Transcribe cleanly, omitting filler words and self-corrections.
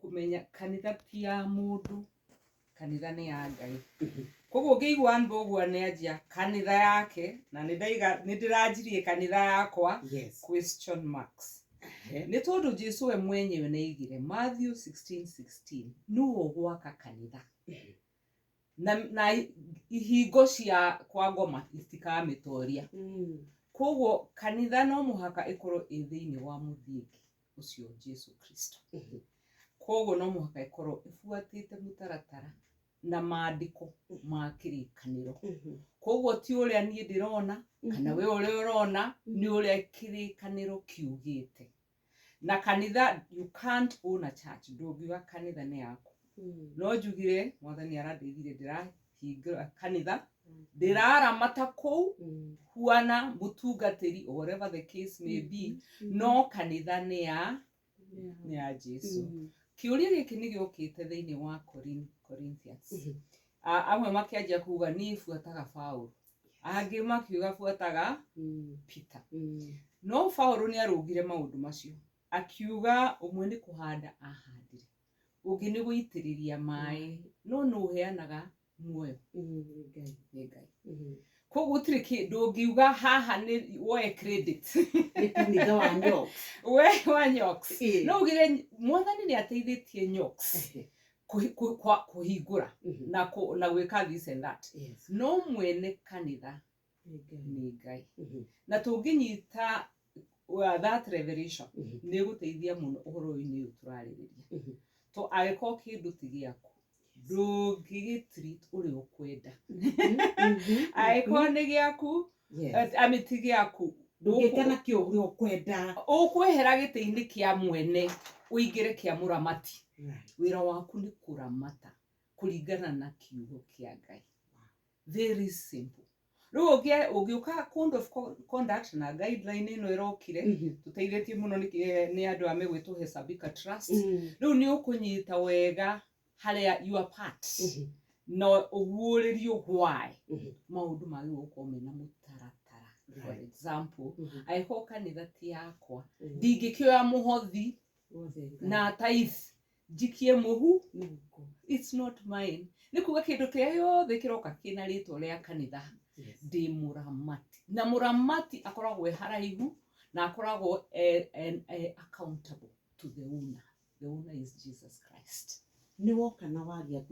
Kũmenya kanitha ti ya mũndũ, kanitha nĩ ya Ngai. Koguo ũngĩigua Mbũgua nĩ anjia kanitha yake na nĩ ndaiga nĩ ndĩranjirie kanitha yakwa question marks. Nĩ tondũ Jesu we mwenyewe nĩ aigire Matthew 16:16, nĩwe ũgwaka kanitha na ihingo cia kwa ngoma itikamĩtoria. Koguo kanitha no mũhaka ĩkorwo ĩ thĩinĩ wa mũthingi ũcio Jesu Kristo. Koguo no mũhaka ĩkorwo ĩbuatĩte mũtaratara na maandĩko ma kĩrĩkanĩro. Koguo ti ũrĩa niĩ ndĩrona kana we ũrĩa ũrona, nĩ ũrĩa kĩrĩkanĩro kiugĩte. Na kanitha, you can't own a church. Ndũngiuga kanitha nĩ yaku. No njugire Mwathani arandeithirie, ndĩrahingũra kanitha, ndĩraramata kũu huana mũtungatĩri or whatever the case may be, no kanitha nĩ ya Jesu. Kĩũria gĩkĩ nĩ gĩokĩte thĩinĩ wa Corinthians. Amwe makĩanjia kuga, "Niĩ buataga Paũlũ," angĩ makiuga, "Buataga Peter." No Paũlũ nĩ arũngire maũndũ macio, akiuga ũmwe nĩ kũhanda ahandire, ũngĩ nĩ gũitĩrĩria maĩ, no nũ ũheanaga muoyo? Ngai. Nĩ Ngai. Koguo gũtirĩ ndũngiuga haha nĩ woe credit. Nĩ kanitha wa Nyox. We wa Nyox. No ugire Mwathani nĩ ateithĩtie Nyox kũhingũra na gwĩka this and that, no mwene kanitha Nĩ Ngai. Nĩ Ngai. Na tũngĩnyita that revelation, nĩ ĩgũteithia mũno ũhoro-inĩ ũyũ tũrarĩrĩria. To angĩkorwo kĩndũ ti gĩaku, ndũngĩgĩtreat ũrĩa ũkwenda. Angĩkorwo nĩ gĩaku, I mean, ti gĩaku, Ndũngĩka nakĩo ũrĩa ũkwenda. Ũkwehera gĩtĩ-inĩ kĩa mwene ũingĩre kĩa mũramati. Wĩra waku nĩ kũramata kũringana na kiugo kĩa Ngai. Very simple. Rĩu ũngĩũka code of conduct na guideline ĩno ĩrokire, tũteithĩtie mũno nĩ andũ a megwĩtwo Hesabika Trust. Rĩu nĩ ũkũnyita wega harĩa your part na ũguũrĩrio why maũndũ magĩrĩirwo gũkorwo mena mũtaratara. For example, angĩkorwo kanitha ti yakwa, ndingĩkĩoya mũhothi Wothe Ngai. na tithe njikie mũhu. Mũhuko. It's not mine. Nĩ kuga kĩndũ kĩrĩa gĩothe kĩroka kĩna rĩtwa rĩa kanitha, ndĩ mũramati, na mũramati akoragwo e haraihu na akoragwo e accountable to the owner. The owner is Jesus Christ. Nĩ woka na wagĩa.